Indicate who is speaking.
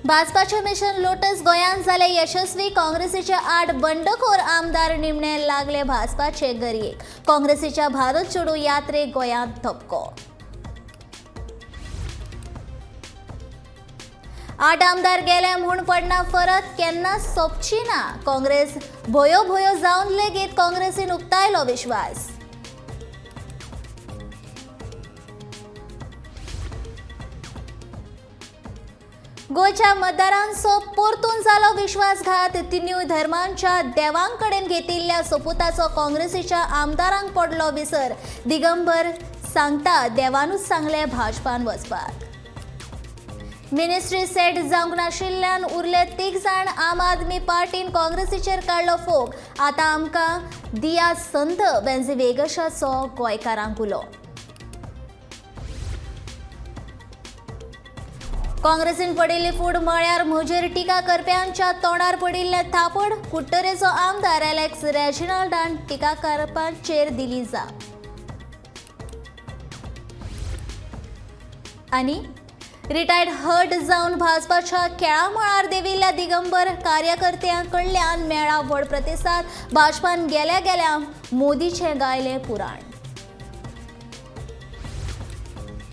Speaker 1: भाजपाचे mission lotus गोंयांत जाले यशस्वी. काँग्रेसीचे 8 बंडखोर आमदार निमणे लागले भाजपाचे गरयेक. काँग्रेसीच्या भारत जोडो यात्रेक गोंयांत धपको. 8 आमदार गेले म्हूण पडना फरक, केन्ना सोंपची ना. काँग्रेस भोयो भोयो जावन लेगीत काँग्रेसीन उक्तायलो विश्वास. गोंयच्या मतदारांचो परतून जालो विश्वासघात. तिनूय धर्मांच्या देवांकडेन घेतिल्ल्या सोपुताचो काँग्रेसीच्या आमदारांक पडलो विसर. दिगंबर सांगता देवानूच सांगले भाजपान वचपाक. मिनिस्ट्री सेट जावंक नाशिल्ल्यान उरले 3 जाण. आम आदमी पार्टीन काँग्रेसीचेर काडलो फोग. आतां आमकां दिया संद, वेन्झी वेगशाचो गोंयकारांक उलो. काँग्रेसीन पडिल्ली फूड म्हळ्यार म्हजेर टिका करप्यांच्या तोंडार पडिल्लें थापड. कुडटरेचो आमदार एलेक्स रेजिनाल्डान टिका करपाचेर दिली जाप. आनी रिटायर्ड हर्ट जावन भाजपाच्या खेळामळार देविल्ल्या दिगंबर कार्यकर्त्यां कडल्यान मेळ्ळा व्हड प्रतिसाद. भाजपान गेल्या गेल्या मोदीचें गायलें पुराण.